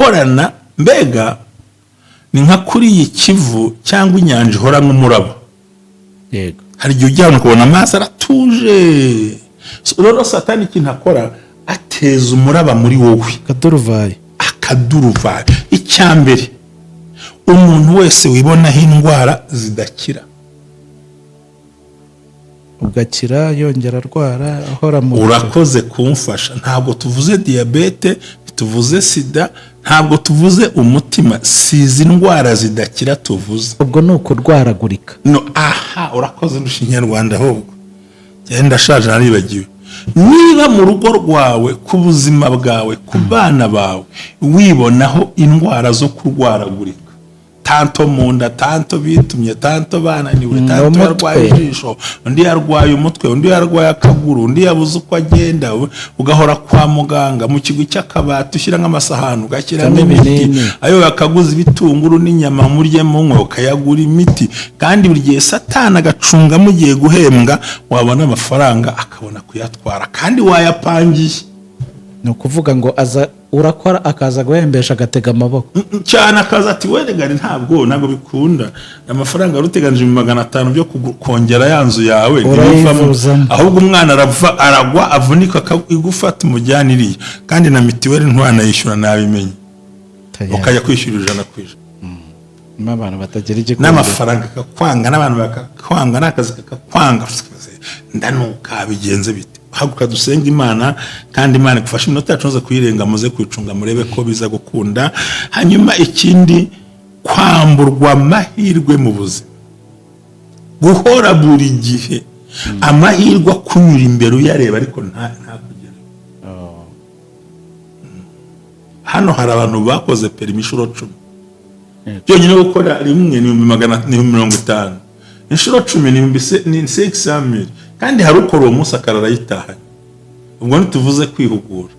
Guhorana, mbega ni nka kuri iyi Kivu cyangwa inyanja ihora nk'umuraba. Hari igihe ujya ahantu ukabona amazi aratuje. So, rero Satani ikintu akora, ateza umuraba muri wowe. Akaduruvayi. Akaduruvayo. Icya mbere, umuntu wese wibonaho indwara zidakira. Ugakira, yongera arwara, ahora mu Urakoze kumfasha. Ntabwo tuvuze diyabete, ntituvuze sida, ntabwo tuvuze umutima, si izi ndwara zidakira tuvuze. Ubwo ni ukurwaragurika. No, aha urakoze, ndusha Ikinyarwanda. Ahubwo genda, ndashaje, naribagiwe. Niba mu rugo rwawe, ku buzima bwawe, ku bana bawe, wibonaho indwara zo kurwaragurika, tantôt mu nda, tantôt bitumye, tantôt bananiwe, tantôt Umutwe. yarwaye ijisho, undi yarwaye umutwe, undi yarwaye akaguru, undi yabuze uko agenda, ugahora kwa muganga, mu kigo cy'akabati ushyira nk'amasahani, ugashyiramo Ushyiramo imiti, ibinini. Ayo bakaguza ibitunguru n'inyama murye munywe, ukayagura imiti. Kandi buri gihe Satani agacunga mugiye guhembwa, wabona amafaranga akabona kuyatwara kandi wayapangiye. Ni ukuvuga ngo aza urakora, akaza guhembesha, agatega amaboko. Cyane, akaza ati: "Weregane, ntabwo bikunda, amafaranga wari uteganije mu 500 byo kongera ya nzu yawe ntibivamo." Urayivuzamo. Ahubwo umwana arava, aragwa, avunika igufa, tumujyana iriya, kandi na mitiweli ntiwanayishyura, nabimenye. Tayari. Ukajya kwishyura 100%. Harimo abantu batagira igikundiro. N'amafaranga akakwanga, n'abantu bakakwanga, n'akazi kakakwanga, ndanuka, bigenze bite? Haguruka dusenge Imana, kandi Imana igufashe. Iminota yacu ntuze kuyirenga, muze kwicunga, murebe ko biza gukunda. Hanyuma ikindi, kwamburwa amahirwe mu buzima, guhora buri gihe amahirwe akunyura imbere uyareba ariko ntakugere. Oh. Hano hari abantu bakoze permis inshuro 10. Byonyine gukora rimwe ni 100,000, ni 50,000. Inshuro 10 ni 600,000. Kandi hari ukora uwo munsi akarara ayitahanye. Ubwo ntituvuze kwihugura.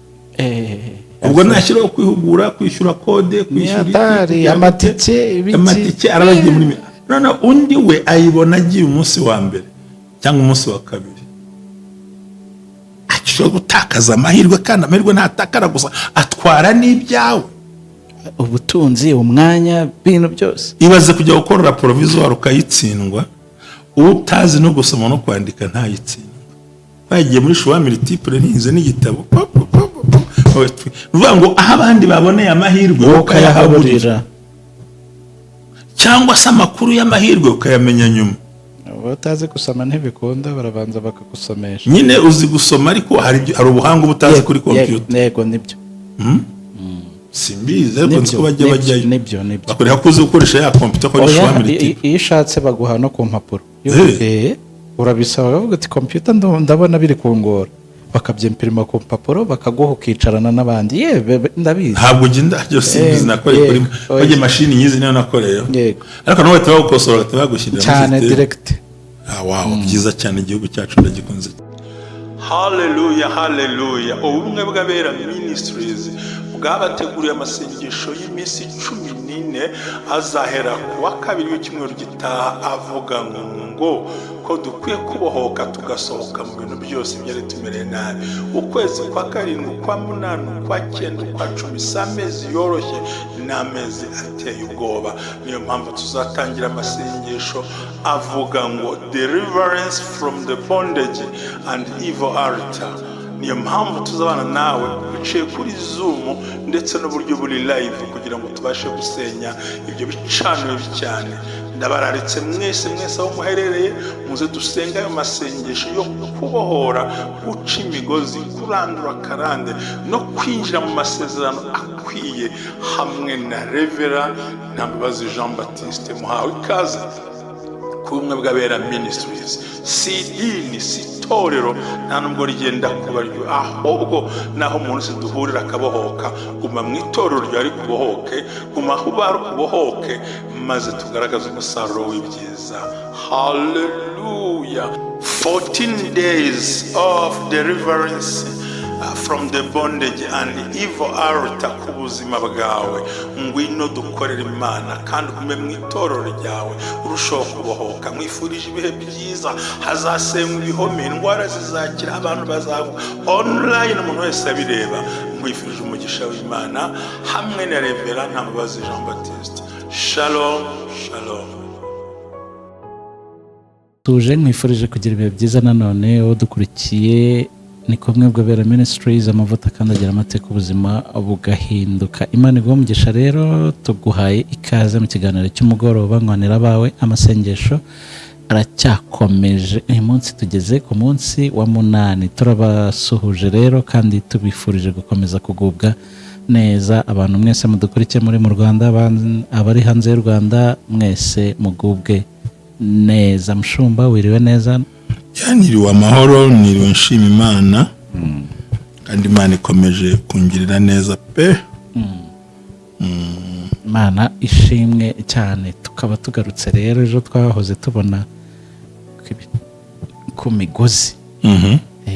Ubwo nashyiraho kwihugura, kwishyura kode, kwishyura iki, Atari kugira amatike, ibiki. Amatike araba agiye muri noneho undi we ayibona agiye umunsi wa mbere cyangwa umunsi wa kabiri, ashobora gutakaza amahirwe. Kandi amahirwe ntatakara gusa, atwara n'ibyawe. Ubutunzi, umwanya, ibintu byose. Ibaze kujya gukorera provisoire ukayitsindwa, utazi no gusoma no kwandika ntayitsindwe, bagiye muri choix multiple, ntize n'igitabo. Pa, pa, pa, pa, pa. Ni ukuvuga ngo aho abandi baboneye amahirwe, wowe ukayahaburira. Ukayahaburira. Cyangwa se amakuru y'amahirwe ukayamenya nyuma. Uba utazi gusoma, ntibikunda, barabanza bakagusomesha. Nyine uzi gusoma, ariko hari ubuhanga uba utazi kuri kompiyuta. Yego, nibyo. Simbizi, ariko nzi ko bajya bajyayo. Nibyo. Bakorera ko uzi gukoresha ya kompiyuta, ko Oya, choix multiple. iyo ushatse baguha no ku mpapuro. Urabisaba, bakavuga ati: "Kompiyuta ndabona biri kungora," bakabyempirima ku mpapuro, bakaguha, ukicarana n'abandi. Ye, ndabizi. Ntabwo ugenda byo, simbizi. Nakoreye kuri Oya. bajya mashini nyizi, niyo nakoreyeho. Ariko nabo bahita bagukosora, bagahita bagushyirira muri Cyane. system. Direct. Ah, wow, byiza cyane, igihugu cyacu ndagikunze. Haleluya, haleluya! Ubumwe bw'Abera Ministries bwabateguriye amasengesho y'iminsi 14, azahera ku wa kabiri w'icyumweru gitaha, avuga ngo ko dukwiye kubohoka, tugasohoka mu bintu byose byari tumereye nabi. Ukwezi kwa karindwi, ukwa munani, ukwa cyenda, ukwa cumi, si amezi yoroshye, ni amezi ateye ubwoba. Niyo mpamvu tuzatangira amasengesho avuga ngo "Deliverance from the bondage and evil altar". Niyo mpamvu tuzabana nawe biciye kuri Zoom ndetse n'uburyo buri live, kugira ngo tubashe gusenya ibyo bicaniro bibi cyane. Ndabararitse mwese mwese aho muherereye, muze dusenge ayo masengesho yo kubohora, guca imigozi, kurandura akarande no kwinjira mu masezerano akwiye, hamwe na Reverend Ntambabazi Jean Baptiste. Muhawe ikaze ku Bumwe bw'Abera Ministries. Si idini, si itorero, nta nubwo rigenda kuba ryo, ahubwo naho umuntu wese duhurira akabohoka. Guma mu itorero ryawe ariko ubohoke, guma aho ubara ukubohoke, maze tugaragaze umusaruro w'ibyiza. Haleluya! 14 days of deliverance from the bondage and evil altar ku buzima bwawe. Ngwino dukorere Imana, kandi ugume mu itorero ryawe, urushaho kubohoka. Mwifurije ibihe byiza. Hazasenywa ibihome, indwara zizakira, abantu bazagwa online, umuntu wese abireba. Mwifurije umugisha. Umugisha w'Imana hamwe na Reverend Ntambabazi Jean Baptiste. Shalom, shalom. Tuje nkwifurije kugira ibihe byiza. Nanone uwo dukurikiye ni kumwe bw'Abera Ministries, amavuta akandagira amateka, ubuzima bugahinduka. Imana iguhe umugisha. Rero tuguhaye ikaze mu kiganiro cy'umugoroba Nkwanira Abawe. Amasengesho aracyakomeje, uyu munsi tugeze ku munsi wa 8. Turabasuhuje rero kandi tubifurije gukomeza kugubwa neza. Abantu mwese mudukurikiye muri mu Rwanda, abari hanze y'u Rwanda, mwese mugubwe neza. Mushumba, wiriwe neza? Niriwe amahoro, niriwe nshima Imana, kandi Imana ikomeje kungirira neza pe. Imana ishimwe cyane. Tukaba tugarutse rero. Ejo twahoze tubona ku migozi,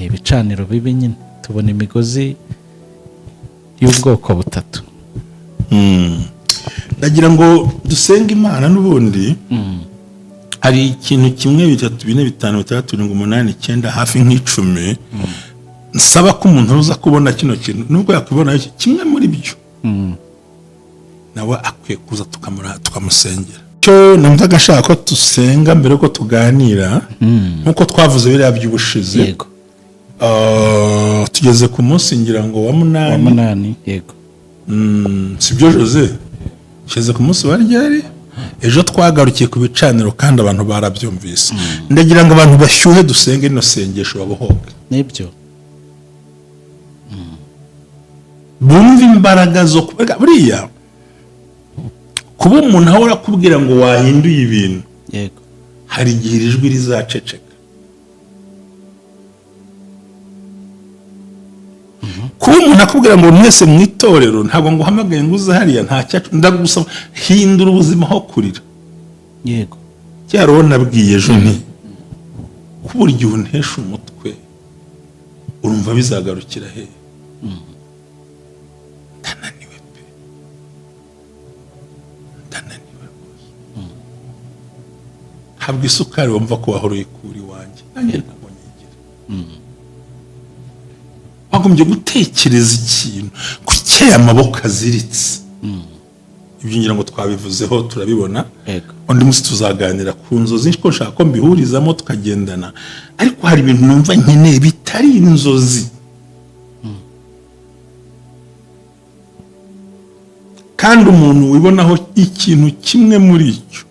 ibicaniro bibi nyine, tubona imigozi y'ubwoko butatu. Ndagira ngo dusenge Imana. N'ubundi hari ikintu kimwe, bitatu, bine, bitanu, bitandatu, birindwi, umunani, icyenda, hafi nk'icumi, nsaba ko umuntu uza kubona kino kintu, nubwo yakubona kimwe muri byo, nawe akwiye kuza tukamusengera. Cyo numvaga ashaka ko dusenga mbere yuko tuganira, nk'uko twavuze biriya by'ubushize. Tugeze ku munsi ngira ngo wa wa 8. 8, yego. Si byo Jose? Tugeze ku munsi wa ryari? Ejo twagarukiye ku bicaniro kandi abantu barabyumvise. Ndagira ngo abantu bashyuhe, dusenge rino sengesho babohoke. Nibyo. Bumve imbaraga zo kuba buriya kuba umuntu ahora akubwira ngo wahinduye ibintu, hari igihe iri jwi rizaceceka. Kuba umuntu akubwira ngo mwese mu itorero, ntabwo nguhamagaye ngo uze hariya, nta cyacu, ndagusaba hindura ubuzima aho kurira. Cyari uwo nabwiye ejo nti ko buri gihe untesha umutwe, urumva bizagarukira he? Ndananiwe pe, ndananiwe rwose. Ntabwo isukari wumva ko wahora uyikura iwanjye, nanjye ntabwo nyigira. Wagombye gutekereza ikintu kuki aya maboko aziritse. Ibyo ngira ngo twabivuzeho, turabibona. Undi munsi tuzaganira ku nzozi, ko nshaka ko mbihurizamo tukagendana, ariko hari ibintu numva nkeneye bitari inzozi. Kandi umuntu wibonaho ikintu kimwe muri icyo,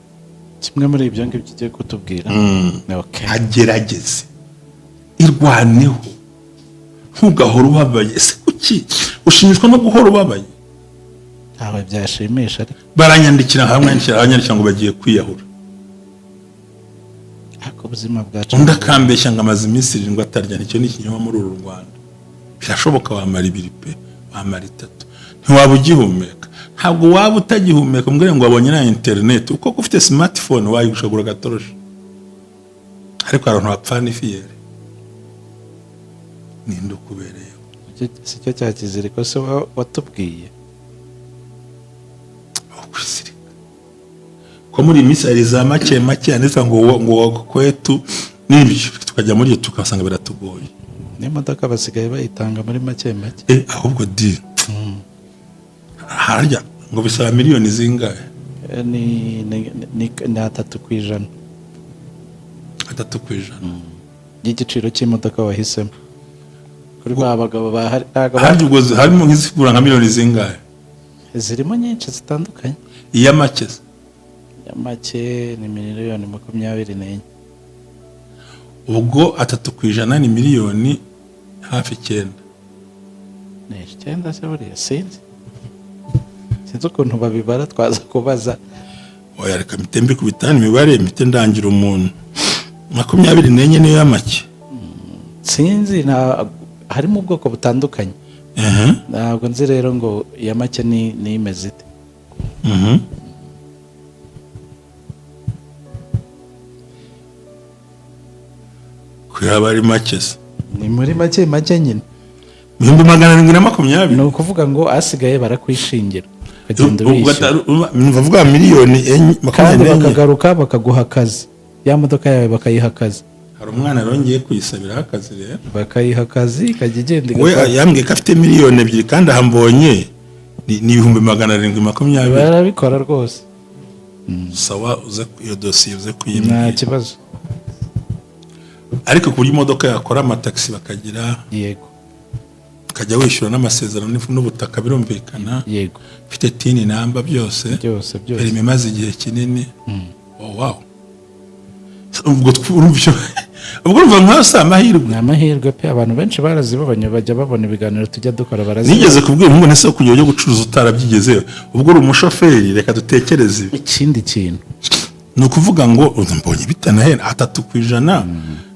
kimwe muri ibyo ngibyo ugiye kutubwira. Okay. Agerageze irwaneho, ntugahore ubabaye. Ese kuki ushimishwa no guhora ubabaye? Ntawe byashimisha ariko. Baranyandikira, hamwandikira, abanyandikira ngo bagiye kwiyahura. Ariko ubuzima bwacu. Undi akambeshya ngo amaze iminsi 7 atarya. Nicyo ni ikinyoma. Muri uru Rwanda birashoboka, wamara 2 pe, wamara 3, ntiwaba ugihumeka. Ntabwo waba utagihumeka mbwira ngo wabonye na interineti, uko ufite smartphone wayigushagura agatoroshi. Ariko hari abantu bapfana ifiyeri, ninde ukubereyeho? Si cyo cya kiziriko se watubwiye? Aho kwizirika ko muri iyi minsi hari za make make yanditse ngo kwetu n'ibyo, tukajya muri iyo tukasanga biratugoye. N'imodoka basigaye bayitanga muri make make. Ahubwo di harya ngo bisaba miliyoni zingahe? Ni 3%. 3%. Y'igiciro cy'imodoka wahisemo. Kuri ba bagabo bahari ntabwo Harya ubwo harimo nk'izigura nka miliyoni zingahe? Zirimo nyinshi zitandukanye. Iya make se? Ya make ni miliyoni 24. Ubwo 3% ni miliyoni hafi 9. Ni 9 se buriya? Sinzi ukuntu babibara, twaza kubaza. Oya, reka mpite mbikubita hano imibare, mpite ndangira umuntu. 24 niyo ya make. Sinzi, harimo ubwoko butandukanye. Ntabwo nzi rero ngo iya make ni imeze ite. Ko yaba ari make se? Ni muri make make nyine. 720,000. Ni ukuvuga ngo asigaye barakwishingira, ukagenda ubishyura. Bavuga miliyoni 4, Kandi 24. bakagaruka bakaguha akazi, ya modoka yawe bakayiha akazi. Hari umwana rongeye kuyisabiraho akazi rero. Bakayiha akazi, ikajya igenda We igakora. yambwiye ko afite 2 miliyoni kandi aha mbonye ni 720,000. Barabikora rwose. Sawa, uze iyo dosiye uze Nta kuyimbwira. kibazo. Ariko ku buryo imodoka yakora amatagisi bakagira, ukajya wishyura n'amasezerano n'ubutaka, birumvikana. Ufite TIN number, byose. Byose byose. Permis imaze igihe kinini. Oh, wow. Ubwo urumva ubwo urumva nkaho si amahirwe? Ni amahirwe pe. Abantu benshi barazibonye, bajya babona ibiganiro tujya dukora, barazibona. Nigeze kubwira umuhungu nese kugira ujye gucuruza utarabyigeze, ubwo uri umushoferi, reka dutekereze ibi. Ikindi kintu, Ni ukuvuga ngo mbonye bitanahera 3%,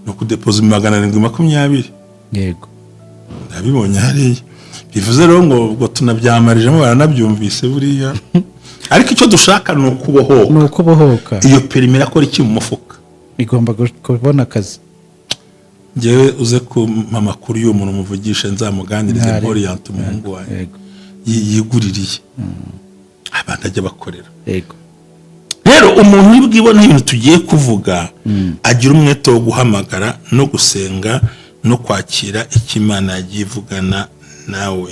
ni ukudepoza 720. Ndabibonye hariya. Bivuze rero ngo ubwo tunabyamarijemo, baranabyumvise buriya, ariko icyo dushaka ni ukubohoka. Ni ukubohoka. Iyo permis irakora iki mu mufuka? Igomba kubona akazi. Ngewe uze kumpa amakuru y'uwo muntu muvugishe, nzamuganirize, mporiyante umuhungu wanjye yiguririye abantu ajya bakorera. Rero umuntu uri bwibone ibintu tugiye kuvuga agira umwete wo guhamagara no gusenga no kwakira icyo Imana yagiye ivugana nawe.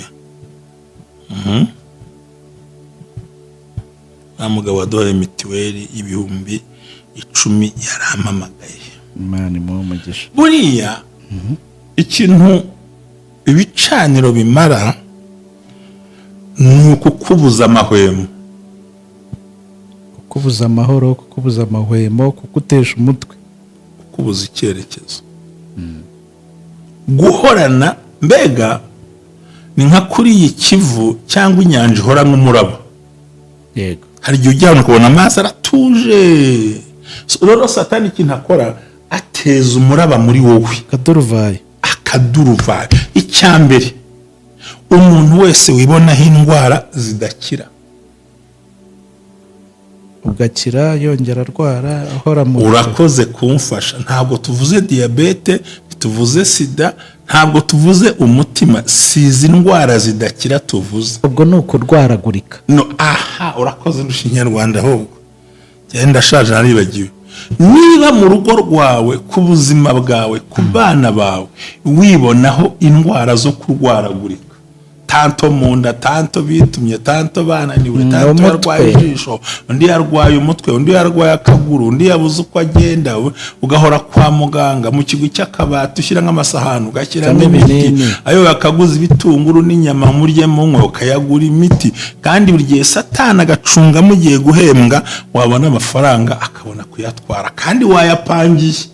Wa mugabo waduhaye mituweli y'10,000 yarampamagaye. Imana imuhe umugisha. Buriya ikintu ibicaniro bimara ni ukukubuza amahwemo. Kukubuza amahoro, kukubuza amahwemo, kugutesha umutwe. Kukubuza icyerekezo, guhorana mbega ni nka kuriya ikivu cyangwa inyanja ihora nk'umuraba. Hari igihe ujya ahantu ukabona amazi aratuje. So, rero Satani ikintu akora, ateza umuraba muri wowe. Akaduruvayo. Akaduruvayo. Icya mbere, umuntu wese wibonaho indwara zidakira, Ugakira, yongera arwara, ahora mu Urakoze kumfasha. Ntabwo tuvuze diyabete, ntituvuze sida, ntabwo tuvuze umutima, si izi ndwara zidakira tuvuze. Ubwo ni ukurwaragurika. No aha urakoze, ndusha Ikinyarwanda ahubwo. Njyewe ndashaje, naribagiwe. Niba mu rugo rwawe, ku buzima bwawe, ku bana bawe, wibonaho indwara zo kurwaragurika, tanto mu nda, tanto bitumye, tanto bananiwe, tanto Umutwe. yarwaye ijisho, undi yarwaye umutwe, undi yarwaye akaguru, undi yabuze uko agenda, ugahora kwa muganga, mu kigwi cy'akabati ushyira nk'amasahani, ugashyiramo Cyangwa imiti, ibinini. Ayo bakaguza ibitunguru n'inyama murye munywe, ukayagura imiti, kandi buri gihe Satani agacunga mugiye guhembwa, wabona amafaranga akabona kuyatwara kandi wayapangiye.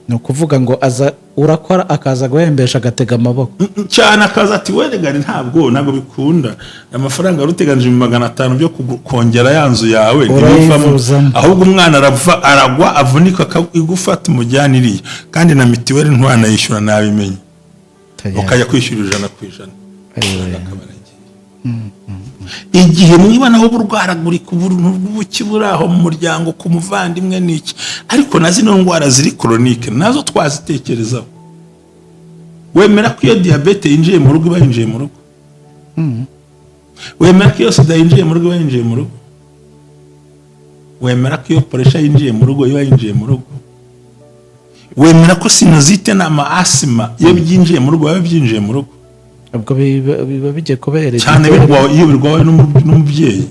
Ni ukuvuga ngo aza urakora, akaza guhembesha, agatega amaboko. Cyane, akaza ati: "Weregane, ntabwo bikunda, amafaranga wari uteganije mu 500 byo kongera ya nzu yawe ntibivamo." Urayivuzamo. Ahubwo umwana arava, aragwa, avunika igufa, tumujyana iriya, kandi na mituweli ntiwanayishyura, nabimenye. Tayari. Ukajya kwishyura 100%. Ayiwe. Akaba aragiye. Igihe mwibonaho uburwaragurika, ubuntu bw'ubuki buri aho mu muryango, ku muvandimwe n'iki, ariko na zino ndwara ziri chronique nazo twazitekerezaho. Wemera ko iyo diyabete yinjiye mu rugo iba yinjiye mu rugo? Wemera ko iyo sida yinjiye mu rugo iba yinjiye mu rugo? Wemera ko iyo pressure yinjiye mu rugo iba yinjiye mu rugo? Wemera ko sinusite n'ama asima iyo byinjiye mu rugo biba byinjiye mu rugo? Ubwo biba bigiye kubera Cyane. igitero. Iyo birwawe n'umubyeyi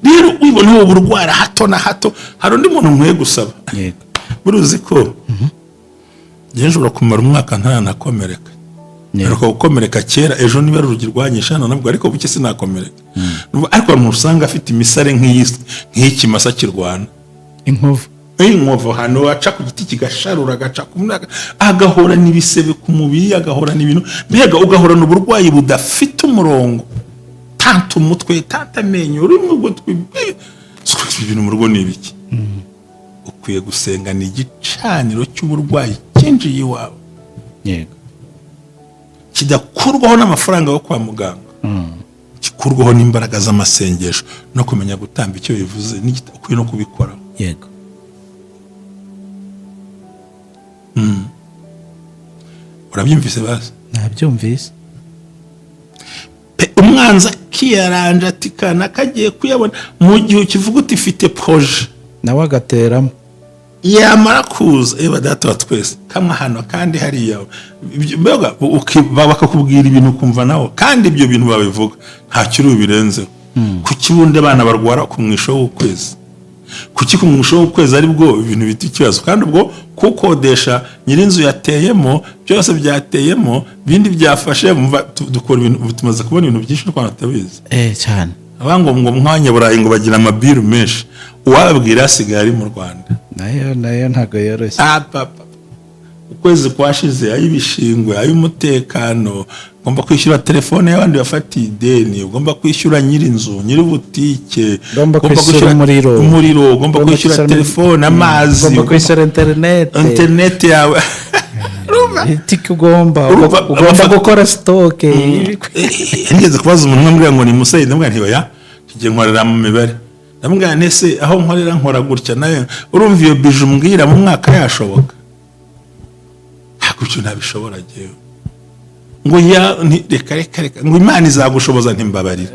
rero, wibona ubu burwara hato na hato. Hari undi muntu nkwiye gusaba. Buruzi ko njyewe nshobora kumara umwaka ntaranakomereka. Mperuka gukomereka kera, ejo niba ari urugi rwanyishe hano nabwo, ariko buke sinakomereka. Ariko hari umuntu usanga afite imisare nk'iy'ikimasa kirwana. Inkovu. Inkovu hano, aca ku giti kigasharura, agaca ku mwaka, agahora n'ibisebe ku mubiri, agahora n'ibintu, mbega ugahorana uburwayi budafite umurongo, tanto umutwe, tanto amenyo, urimo ugutwi. Ibi bintu mu rugo ni ibiki? Ukwiye gusenga. Ni igicaniro cy'uburwayi cyinjiye iwawe, kidakurwaho n'amafaranga yo kwa muganga, gikurwaho n'imbaraga z'amasengesho no kumenya gutamba icyo bivuze, ukwiye no kubikora. Urabyumvise basi? Nabyumvise. Pe, umwanzi akiyaranja ati: "Kana kagiye kuyabona." Mu gihe ukivuga uti: "Ifite projet," Nawe agateramo. Yamara kuza, eba data wa twese, kamwe hano kandi hariya. Mbega bakakubwira ibintu ukumva nawe, kandi ibyo bintu babivuga ntacyo uri bubirenzeho. Kuki ubundi abana barwara ku mwisho w'ukwezi? Kuki ku mwisho w'ukwezi ari bwo ibintu bita ikibazo? Kandi ubwo kukodesha, nyir'inzu yateyemo, byose byateyemo, ibindi byafashe. Mva, dukora ibintu, tumaze kubona ibintu byinshi u Rwanda tutabizi. Eh, cyane. Abanga ngo nk'abanyaburayi ngo bagira amabiru menshi, uwababwira asigaye ari mu Rwanda. Nayo ntabwo yoroshye. Ah, papa. Ukwezi kwashize, ay'ibishingwe, ay'umutekano, ugomba kwishyura telefone y'abandi bafatiye ideni, ugomba kwishyura nyir'inzu, nyiri butike, Ugomba kwishyura umuriro. Umuriro, ugomba kwishyura telefone, amazi, ugomba kwishyura interineti, interineti yawe. Itike ugomba Urumva, ugomba gukora stock. Nigeze kubaza umuntu umwe, ambwira ngo ni musayi. Ndamubwira nti: "Oya, tugiye nkorera mu mibare." Ndamubwira nti: "Ese aho nkorera nkora gutya, nayo urumva iyo bije umbwira mu mwaka yashoboka?" "Ntabwo ibyo ntabishobora jyewe." Ngo ya reka, reka, reka, ngo Imana izagushoboza. Ntimbabarira,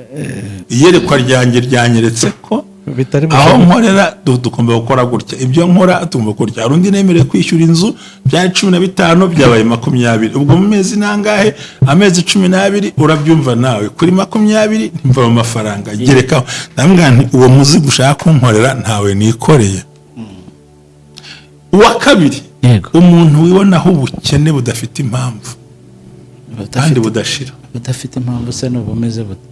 iyerekwa ryanjye ryanyeretse ko bitari aho nkorera tugomba gukora gutya, ibyo nkora tugomba gutya. Hari undi nemerewe kwishyura inzu, byari 15 byabaye 20. Ubwo mu mezi nangahe? Amezi 12, urabyumva nawe, kuri 20 ntimva mu mafaranga gerekaho. Ndamubwira nti: "Uwo muzigo ushaka kunkorera ntawe nikoreye." Uwa kabiri, umuntu wibonaho ubukene budafite impamvu kandi budashira. Budafite impamvu se ni ubumeze bute?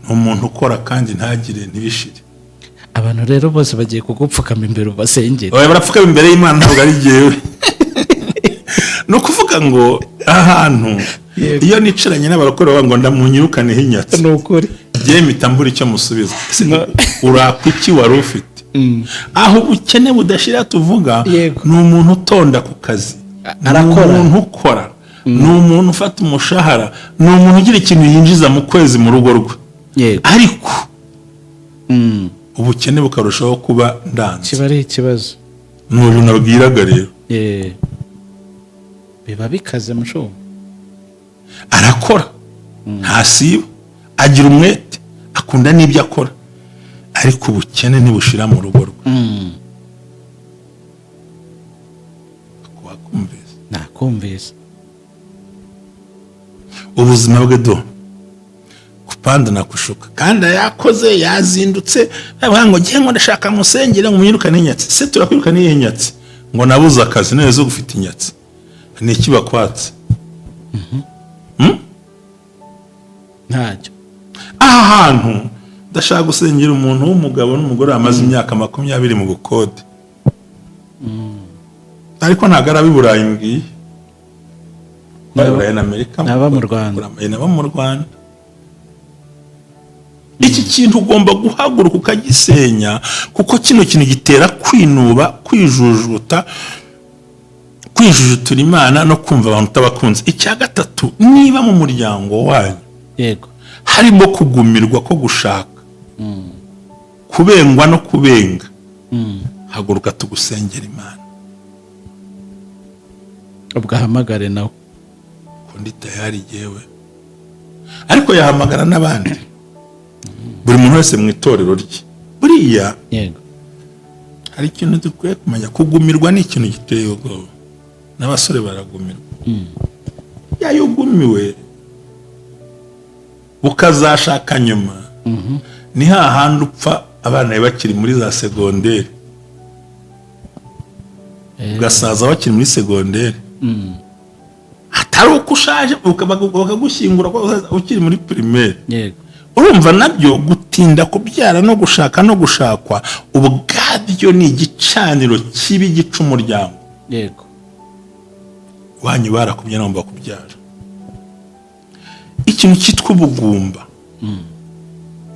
Ni umuntu ukora kandi ntagire, ntibishire. Abantu rero bose bagiye kugupfukama imbere ubasengere. Oya, barapfukama imbere y'Imana, ntabwo ari jyewe. Ni ukuvuga ngo ahantu iyo nicaranye n'abarokore bavuga ngo ndamunyirukaneho inyatsi. Ni ukuri. Njyewe mpita mbura icyo musubiza. Ese urakwa iki wari ufite? Aho ubukene budashira tuvuga, ni umuntu utonda ku kazi, ni Arakora. umuntu ukora, ni umuntu ufata umushahara, ni umuntu ugira ikintu yinjiza mu kwezi mu rugo rwe, ariko ubukene bukarushaho kuba ndanze. Kiba ari ikibazo. Ni uyu nabwiraga rero. Biba bikaze, mushu. Arakora, ntasiba, agira umwete, akunda n'ibyo akora, ariko ubukene ntibushira mu rugo rwe. Wakumvise? Nakumvise. Ubuzima bwe do kupanda na kushuka, kandi yakoze, yazindutse, avuga ngo ngiye, ngo ndashaka musengere ngo mwirukane inyatsi. Se turakwirukana iyihe nyatsi? Ngo nabuze akazi. None zo gufite inyatsi ni iki bakwatse? Ntacyo. Aha hantu ndashaka gusengera umuntu w'umugabo n'umugore bamaze imyaka 20 mu bukode, ariko ntabwo ari ab'i Burayi mbwiye, bari Burayi na Amerika. Ni aba mu Rwanda. Ni abo mu Rwanda. Iki kintu ugomba guhaguruka ukagisenya, kuko kino kintu gitera kwinuba, kwijujuta, kwijujutura Imana no kumva abantu utabakunze. Icya gatatu, niba mu muryango wanyu harimo kugumirwa ko gushaka, kubengwa no kubenga, haguruka tugusengera Imana. Ubwo ahamagare nawe. Ko ndi tayari yewe, ariko yahamagara n'abandi, buri muntu wese mu itorero rye buriya. Hari ikintu dukwiye kumenya: kugumirwa ni ikintu giteye ubwoba, n'abasore baragumirwa. Iyo ugumiwe ukazashaka nyuma, ni hahandi upfa abana bawe bakiri muri za segonderi, ugasaza bakiri muri segonderi, atari uko ushaje, bakagushyingura ukiri muri primaire. Urumva nabyo gutinda kubyara no gushaka no gushakwa ubwabyo ni igicaniro kibi gica umuryango. Wanyu barakubye, nagomba kubyara. Ikintu cyitwa ubugumba,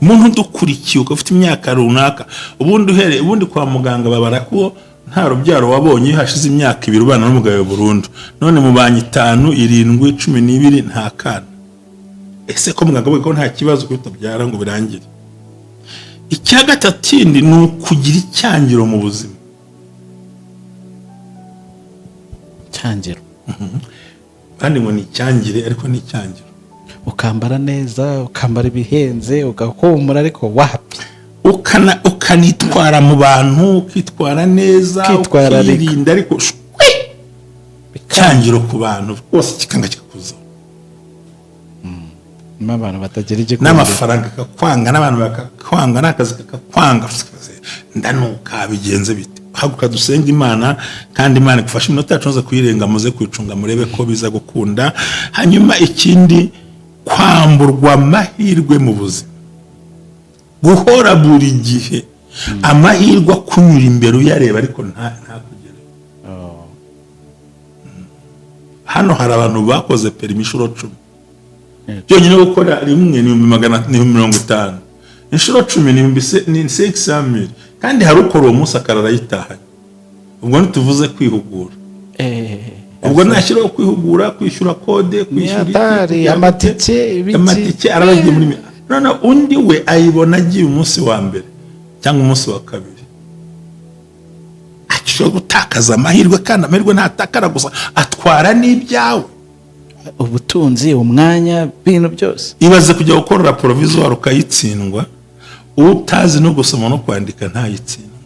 umuntu udukurikiye ukaba ufite imyaka runaka, ubundi uhereye, ubundi kwa muganga babara ko nta rubyaro wabonye iyo hashize imyaka 2 ubana n'umugabo burundu. None mu bantu 5, 7, 12, nta kana. Ese ko muganga avuga ko nta kibazo ko utabyara ngo birangire? Icya gatatu kindi ni ukugira icyangiro mu buzima. Cyangiro. Kandi ngo ni icyangire, ariko ni icyangiro. Ukambara neza, ukambara ibihenze, ugahumura, ariko wapi. Ukana Ukanitwara mu bantu, ukitwara neza, Ukitwararika. ukirinda, ariko shwi, cyangiro ku bantu rwose kikanga kikakuzaho. Nyuma abantu batagira igikundiro. N'amafaranga akakwanga, n'abantu bakakwanga, n'akazi kakakwanga. Ndanuka, bigenze bite? Haguruka dusenge Imana, kandi Imana igufashe. Iminota yacu ntuze kuyirenga, muze kuyicunga murebe ko biza gukunda. Hanyuma ikindi, kwamburwa amahirwe mu buzima, guhora buri gihe amahirwe akunyura imbere uyareba ariko ntakugere. Oh. Hano hari abantu bakoze permis inshuro 10. Yego. Byonyine gukora rimwe ni 100,000, ni 50,000. Inshuro 10 ni ni 600,000. Kandi hari ukora uwo munsi akarara ayitahanye. Ubwo ntituvuze kwihugura. Ubwo nashyiraho kwihugura, kwishyura kode, kwishyura iki, Atari kugira amatike, ibiki. Amatike araba agiye muri none undi we ayibona agiye umunsi wa mbere cyangwa umunsi wa kabiri. Ashobora gutakaza amahirwe, kandi amahirwe ntatakara gusa, atwara n'ibyawe. Ubutunzi, umwanya, ibintu byose. Ibaze kujya gukorera provisoire ukayitsindwa, utazi no gusoma no kwandika ntayitsindwa,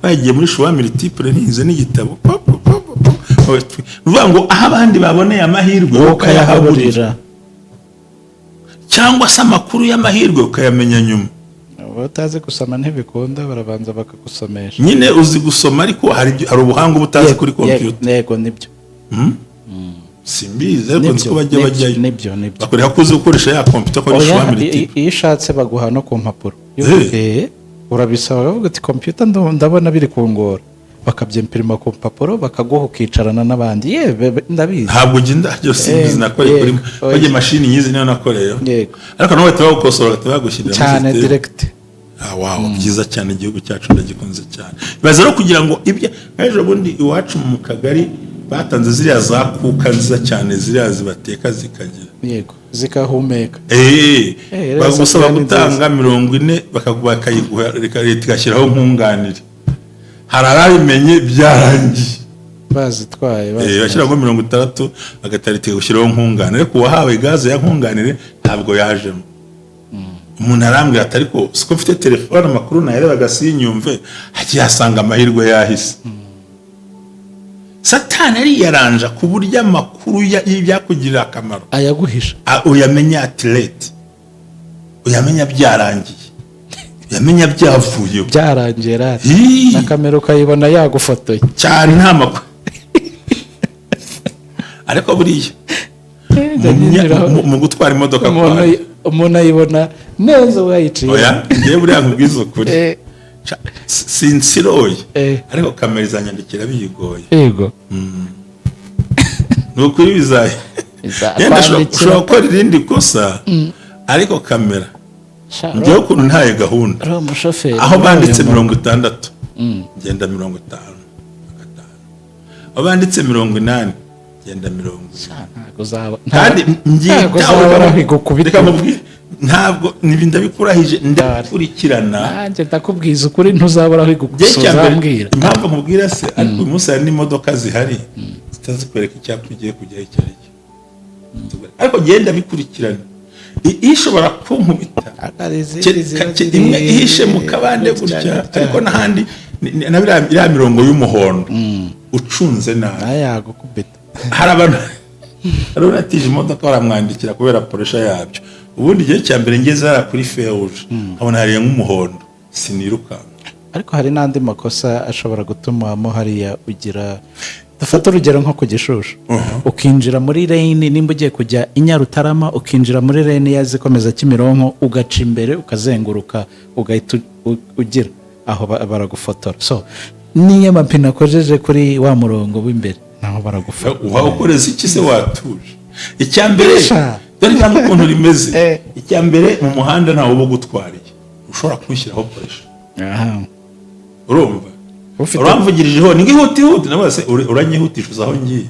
bagiye muri choix multiple ntize n'igitabo, pa, pa, pa, pa, pa. Ni ukuvuga ngo aho abandi baboneye amahirwe, wowe ukayahaburira. Ukayahaburira. Cyangwa se amakuru y'amahirwe ukayamenya nyuma. Uba utazi gusoma ntibikunda, barabanza bakagusomesha. Nyine uzi gusoma, ariko hari ubuhanga uba utazi kuri kompiyuta. Yego, nibyo. Simbizi, ariko nzi ko bajya Nibyo, bajyayo nibyo, nibyo. Bakwereka ko uzi gukoresha ya kompiyuta ko ari Oya, choix multiple. Iyo ushatse baguha no ku mpapuro. Eh. Urabisaba bavuga uti kompiyuta ndabona biri kungora, bakabyempirima ku mpapuro bakaguha, ukicarana n'abandi. Ye, ndabizi. Ntabwo ugenda byo, simbizi. Nakoreye kuri Yego, oya. bajya mashini nyizi, niyo nakoreyeho. Ariko nabo bahita bagukosora, bagahita bagushyirira muri Cyane. system. Direct. Ah, wow, byiza cyane, igihugu cyacu ndagikunze cyane. Baza no kugira ngo ibyo ejo bundi iwacu mu kagari batanze ziriya za cooker nziza cyane, ziriya zibateka zikagira Yego, zikahumeka. Rero Bagusaba isafuriya ni gutanga 40, bakayiguha, leta igashyiraho nkunganire. Hari ababimenye byarangiye. Bazitwaye. Bazitwaye. Bashyiraho 60, bagahita leta igashyiraho nkunganire, ariko uwahawe gaze ya nkunganire ntabwo yajemo. Umuntu arambwira ati: "Ariko siko mfite telefone, amakuru nayarebaga sinyumve?" Hagiye asanga amahirwe yahise. Satani ariyaranja ku buryo amakuru y'ibyakugirira akamaro ayaguhisha. Uyamenya atirete, uyamenya byarangiye, uyamenya byavuyeho. Byarangiye rati. Hii. Na kamera ukayibona yagufotoye. Cyane, nta makuru. Ariko buriya Njya nyinjiraho. mu gutwara imodoka Umuntu kwawe, umuntu ayibona neza wayiciye. Oya, ngewe buriya nkubwiza ukuri, sinsiroye, ariko kamera izanyandikira biyigoye. Ni ukuri bizaye. Yenda Izakwandikira. ushobora gukora irindi kosa, ariko kamera, ngewe ukuntu ntaye gahunda, Uri umushoferi aho banditse uyu 60 ngenda 55, aho banditse 80 ngenda 40. Ntabwo uzaba Kandi ntabwo mbyitaho. uzaba arahigukubita. Reka mubwire, ntabwo nibi ndabikurahije, ndakurikirana. Nanjye ndakubwiza ukuri, ntuzabura aho Njye igukosoza icya mbere, uzambwira. Impamvu nkubwira se, ariko uyu munsi hari n'imodoka zihari zitazikwereka icyapa ugiye kujyaho icyo ari cyo, ariko genda bikurikirana. Ishobora kunkubita Hari izindi ziba ziri imwe ihishe mu kabande gutya, ariko n'ahandi na biriya mirongo y'umuhondo ucunze nabi nayo yagukubita. Hari abantu, hari unatije imodoka baramwandikira kubera pressure yabyo. Ubundi igihe cya mbere ngeze hariya kuri feruje nkabona hariya nk'umuhondo, sinirukanka. Ariko hari n'andi makosa ashobora gutuma mo hariya ugira, dufate urugero nko ku Gishushu, ukinjira muri lane, nimba ugiye kujya i Nyarutarama, ukinjira muri lane yazikomeza Kimironko, ugaca imbere ukazenguruka, ugahita ugira aho baragufotora. So niyo amapine akojeje kuri wa murongo w'imbere, naho baragufotora. Uha ukoreza iki se watuje? Icya mbere, Sha. dore ntabwo ukuntu rimeze. Icya mbere, mu muhanda ntawe uba ugutwariye ushobora kumushyiraho pressure. Urumva, uramvugirijeho ni ihute ihute, nawe se uranyihutisha uza aho ngiye?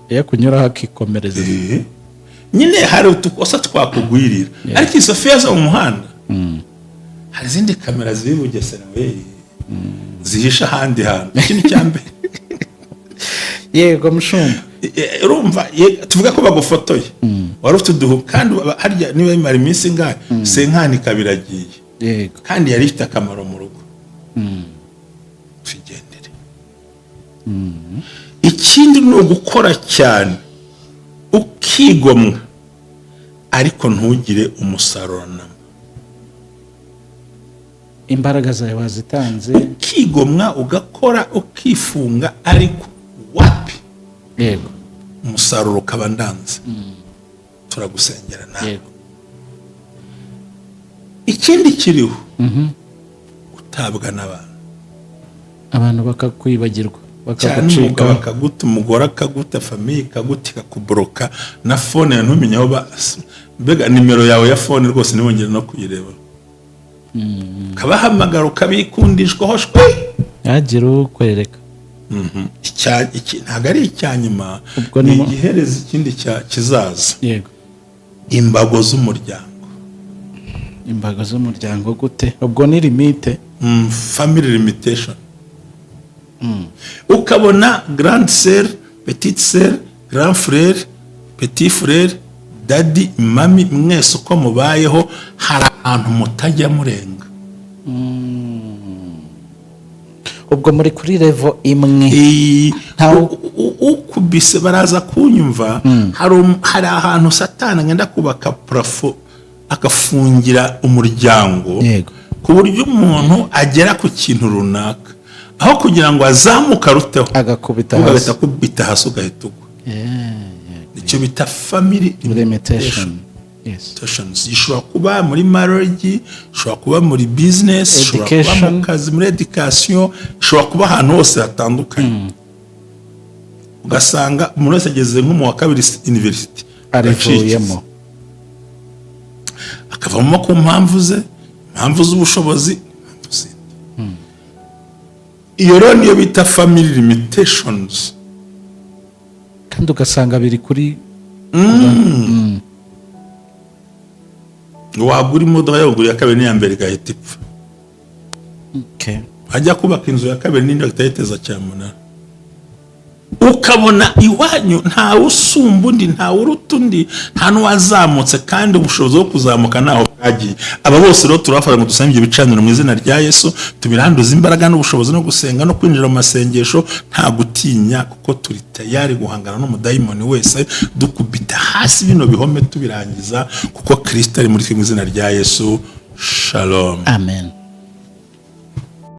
Iyo akunyuraho akikomereza. Nyine hari utukosa twakugwirira, ariko izo feya zo mu muhanda, hari izindi kamera ziri Bugesera we zihisha ahandi hantu. Ikintu cya mbere, Yego, mushumba. Urumva, tuvuga ko bagufotoye wari ufite uduhu, kandi harya niba bimara iminsi ingahe, senkani ikaba iragiye. Kandi yari ifite akamaro mu rugo. Twigendere. Ikindi ni ugukora cyane, ukigomwa, ariko ntugire umusaruro namba. Imbaraga zawe wazitanze. Ukigomwa, ugakora, ukifunga, ariko wapi, umusaruro ukaba ndanze. Turagusengera nawe. Ikindi kiriho, gutabwa n'abantu. Abantu bakakwibagirwa, Cyane, umugabo bakagucika. akaguta, umugore akaguta, famille ikaguta, ikakuboroka na phone yawe ntumenye aho mbega nimero yawe ya phone rwose ntibongere no kuyireba. Ukabahamagara, ukabikundishwaho shwi. Ntihagire ukwereka. Ntabwo ari icya nyuma. Ubwo ni igihereza ikindi kizaza. Imbago z'umuryango. Imbago z'umuryango gute? Ubwo ni limite. Family limitation. Ukabona grande sœur, petite sœur, grand frère, petit frère, daddy, mummy, mwese uko mubayeho hari ahantu mutajya murenga. Ubwo muri kuri level imwe. Ukubise baraza kunyumva. Hari ahantu Satani agenda kubaka plafond, agafungira umuryango, ku buryo umuntu agera ku kintu runaka, aho kugira ngo azamuke aruteho, agakubita ugahita hasi. Akubita hasi, ugahita ugwa. Icyo bita family limitation, yes. Limitations ishobora kuba muri marriage, ishobora kuba muri business, ishobora kuba mu Education. kazi, muri education, ishobora kuba ahantu hose hatandukanye. Ugasanga umuntu wese ageze nko mu wa kabiri university, arivuyemo. Akavamo ku mpamvu ze, impamvu z'ubushobozi, impamvu zindi. Iyo rero niyo bita family limitations. Kandi ugasanga biri kuri Wagura imodoka, yagura iya kabiri n'iya mbere igahita ipfa. Wajya kubaka inzu ya kabiri n'indi bagahita yiteza cyamunara. Ukabona iwanyu ntawe usumba undi, ntawe uruta undi, nta n'uwazamutse, kandi ubushobozi bwo kuzamuka ntaho bwagiye. Aba bose rero turabafata ngo dusange ibyo bicaniro mu izina rya Yesu, tubiranduze imbaraga n'ubushobozi no gusenga no kwinjira mu masengesho nta gutinya, kuko turi tayari guhangana n'umudayimoni wese, dukubita hasi bino bihome, tubirangiza, kuko Kirisito ari muri twe mu izina rya Yesu. Shalom. Amen.